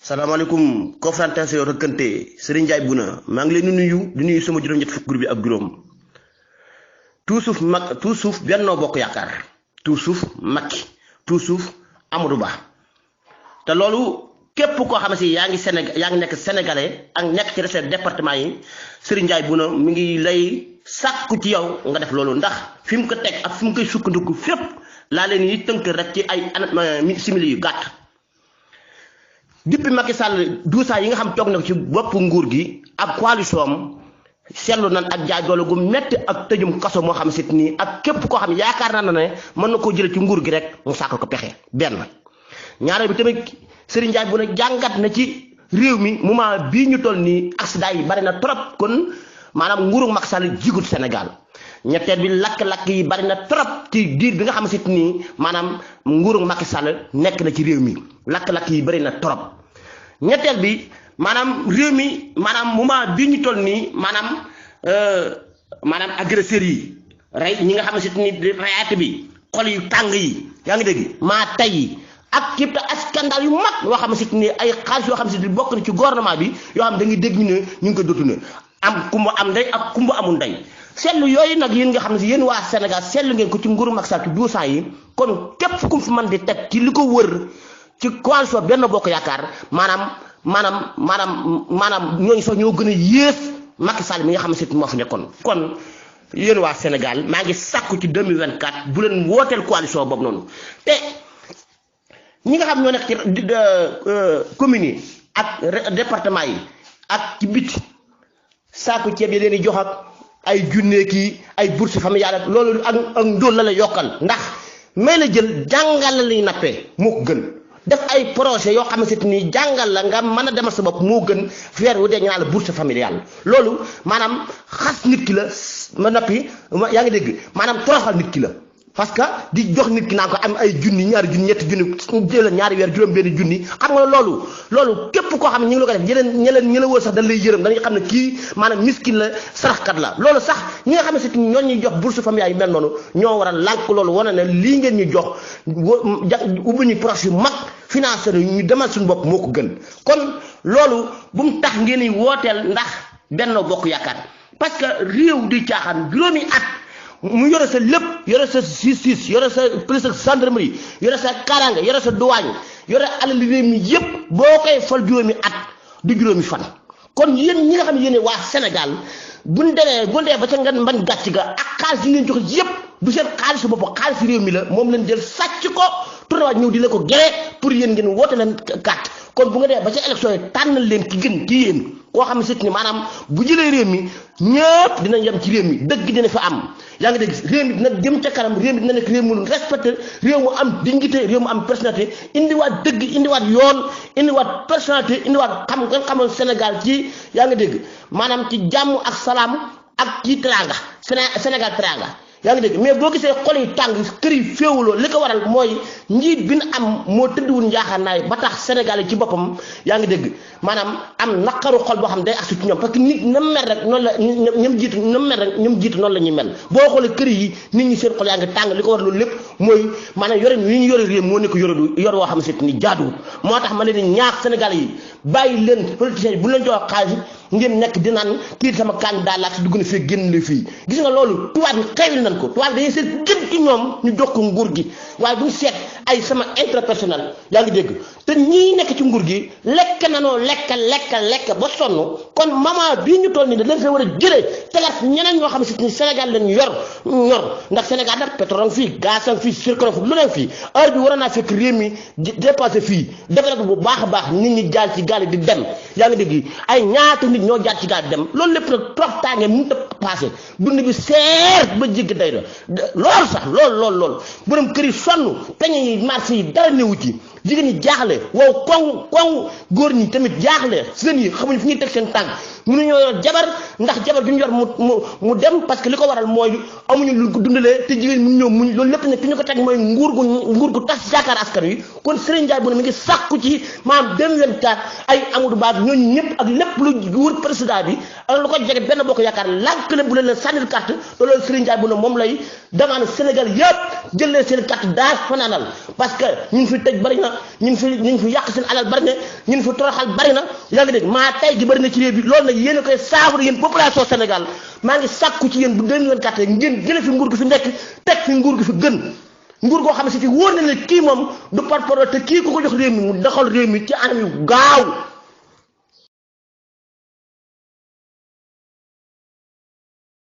salaamaaleykum confrontation rëkkante Serigne Ndiaye Bouna maa ngi leen di nuyu sama juróom-ñett fukk groupe bi ak juróom tout suuf Benno Bokk Yaakaar tout suuf Macky tout suuf Amadou Ba te loolu képp koo xam ne si yaa ngi nekk sénégalais ak nekk ci région département yi Serigne Ndiaye Bouna mi ngi lay sàkku ci yow nga def loolu ndax fi mu ko teg ak fi mu koy sukkandiku fépp laa leen yi tënk rek ci ay simili yu gàtt. depuis Macky Sall 12 ans yi nga xam toog na ci bopp nguur gi ak coalition am seetlu nan ak jaay doole gu metti ak tëjum kaso moo xam sit nii ak képp koo xam yaakaar naa ne mën na koo jële ci nguur gi rek mu sàkk ko pexe benn. ñaareel bi tamit Serigne Ndiaye Bouna jàngat na ci réew mi moment bii ñu toll nii accident yi bari na trop kon maanaam nguuru Macky Sall jigut Sénégal. ñetteel bi lakk-lakk yi bari na trop ci diir bi nga xam sit nii maanaam nguuru Macky Sall nekk na ci réew mi lakk-lakk yi bari na trop. ñetteel bi maanaam réew mi maanaam moment bii ñu toll nii maanaam agresseurs yi rey ñi nga xam sit ni reyaate bi xol yu tàng yi yaa ngi dégg maa tay yi ak képp scandale yu mag yoo xam sit ni ay xaalis yoo xam sit ni bokk na ci gouvernement bi yoo xam da ngay dégg ñu ne ñu ngi ko dootu ne am kumba am ndey ak kumba amul ndey seetlu yooyu nag yéen nga xam ne si yéen waa Sénégal seetlu ngeen ko ci nguuru Macky Sall ci 12 ans yi kon képp ku fi mën di teg ci li ko wër ci coalition Benno Bokk Yaakaar maanaam ñooñu sax ñoo gën a yées Macky Sall mi nga xam ne si moo fi nekkoon. kon yéen waa Sénégal maa ngi sàkku ci 2024 bu leen wooteel coalition boobu noonu te ñi nga xam ñoo nekk ci communes yi ak département yi ak ci biti sàkku ceeb yi leen di jox ak ay junne kii ay bourse familiale loolu ak ndóol la yokkal ndax may la jël jàngal la lay nappee moo ko gën def ay projet yoo xam ne ni jàngal la nga mën a demal sa bopp moo gën weer wu dee ñu naan la bourse familiale loolu maanaam xas nit ki la ma noppi yaa ngi dégg maanaam toroxal nit ki la parce que di jox nit ki naan ko am ay junni ñaari junni ñetti junni jël ñaari weer juróom benn junni xam nga loolu képp koo xam ne ñu ngi la ko def ñi la wër sax dañ lay yërëm dañuy xam ne kii maanaam miskin la saraxkat la loolu sax ñi nga xam ne si ñoo ñuy jox bourse familiale yu mel noonu ñoo war a lànk loolu wane ne lii ngeen ñu jox ubbi ñu projet yu mag financé ñu demal suñu bopp moo ko gën kon loolu bu mu tax ngeen di wooteel ndax Benno Bokk Yaakaar parce que réew di caaxaan juróomi at mu yore sa lépp yore sa justice yore sa police ak gendarmerie yore sa kaaraange yore sa douane yore alal réew mi yépp boo koy fal juróomi at du juróomi fan kon yéen ñi nga xam ne yéen waa Sénégal buñ demee ba ca ngan mban gàcc ga ak xaalis yi ngeen joxe yépp du seen xaalisu bopp xaalis réew mi la moom leen jël sàcc ko tournewaat ñëw di la ko géré pour yéen ngeen woote leen carte kon bu nga demee ba ca élection yi tànnal leen ki gën ci yéen koo xam ne sit ni maanaam bu jëlee réew mi ñëpp dinañ yem ci réew mi dëgg dina fa am yaa ngi dégg réew mi dina jëm ca kanam réew mi dina nekk réew mu respecté réew mu am dignité réew mu am personnalité indiwaat dëgg indiwaat yoon indiwaat personnalité indiwaat xam nga xamoon Sénégal ci yaa ngi dégg maanaam ci jàmm ak salaam ak ci teranga Sénégal teranga yaa ngi dégg mais boo gisee xol yi tàng kër yi féewuloo li ko waral mooy njiit bi nu am moo tëddiwul njaaxaanaay ba tax Sénégal yi ci boppam yaa ngi dégg maanaam am naqaru xol boo xam day agsi ci ñoom parce que nit na mel rek noonu la ñoom jiitu noonu la ñuy mel boo xoolee kër yi nit ñi seen xol yaa ngi tàng li ko war loolu lépp mooy maanaam yore ni ñu yore réew moo nekk yor woo xam ne ni jaaduwul moo tax ma leen di ñaax Sénégal yi bàyyi leen politiciens yi bu leen jox xaalis ngeen nekk di naan kii sama candidat laa si dugg na fii génn la fii gis nga loolu tubaab yi xewil nañ ko tubaab dañuy seet gën ci ñoom ñu jox ko nguur gi waaye duñ seet ay sama intérêt personnel yaa ngi dégg te ñii nekk ci nguur gi lekk nanoo lekk ba sonn kon moment bii ñu toll nii da leen fee war a jëlee tegaat ñeneen ñoo xam ne si Sénégal lañu ñor ndax Sénégal nag pétrole fii gaz fii zircon lu leen fii heure bi war naa fekk réew mi dépassé fii développé bu baax a baax nit ñi jaar ci gaal di dem yaa ngi dégg ay ñaata nit ñoo jaar ci gaal dem loolu lépp nag trop tàngee mënut a passé dund bi seer ba jéggi day loolu sax loolu borom kër yi sonn peñe yi marché yi dara newu ci jigéen ñi jaaxle wow koŋ góor ñi tamit jaaxle seen yi xamuñ fu ñuy teg seen tànk mënuñoo yor jabar ndax jabar duñu yor mu dem parce que li ko waral mooy amuñu lu ko dundalee te jigéen mënu ñëw muñ loolu lépp nag ki ñu ko teg mooy nguur gu tas yaakaar askan wi kon Serigne Ndiaye Bouna mi ngi sàkku ci maanaam 2024 ay Amadou Ba ñooñu ñëpp ak lépp lu wër président bi ak lu ko jege Benno Bokk Yaakaar lànkale bu leen la sànnil carte te loolu Serigne Ndiaye Bouna moom lay demande Sénégal yëpp jël leen seen carte daal fanaanal parce que ñu fi tëj bari na ñun fi yàq seen alal bari na ñun fi toroxal bari na yaa ngi dégg maa tay gi bari na ci réew bi loolu nag yéen a koy saafara yéen population Sénégal maa ngi sàkku ci yéen bu 2024 ngeen jële fi nguur gi fi nekk teg fi nguur gi fi gën nguur goo xam ne si fi wóor na ne kii moom du par parole te kii ku ko jox réew mi mu doxal réew mi ci anam yu gaaw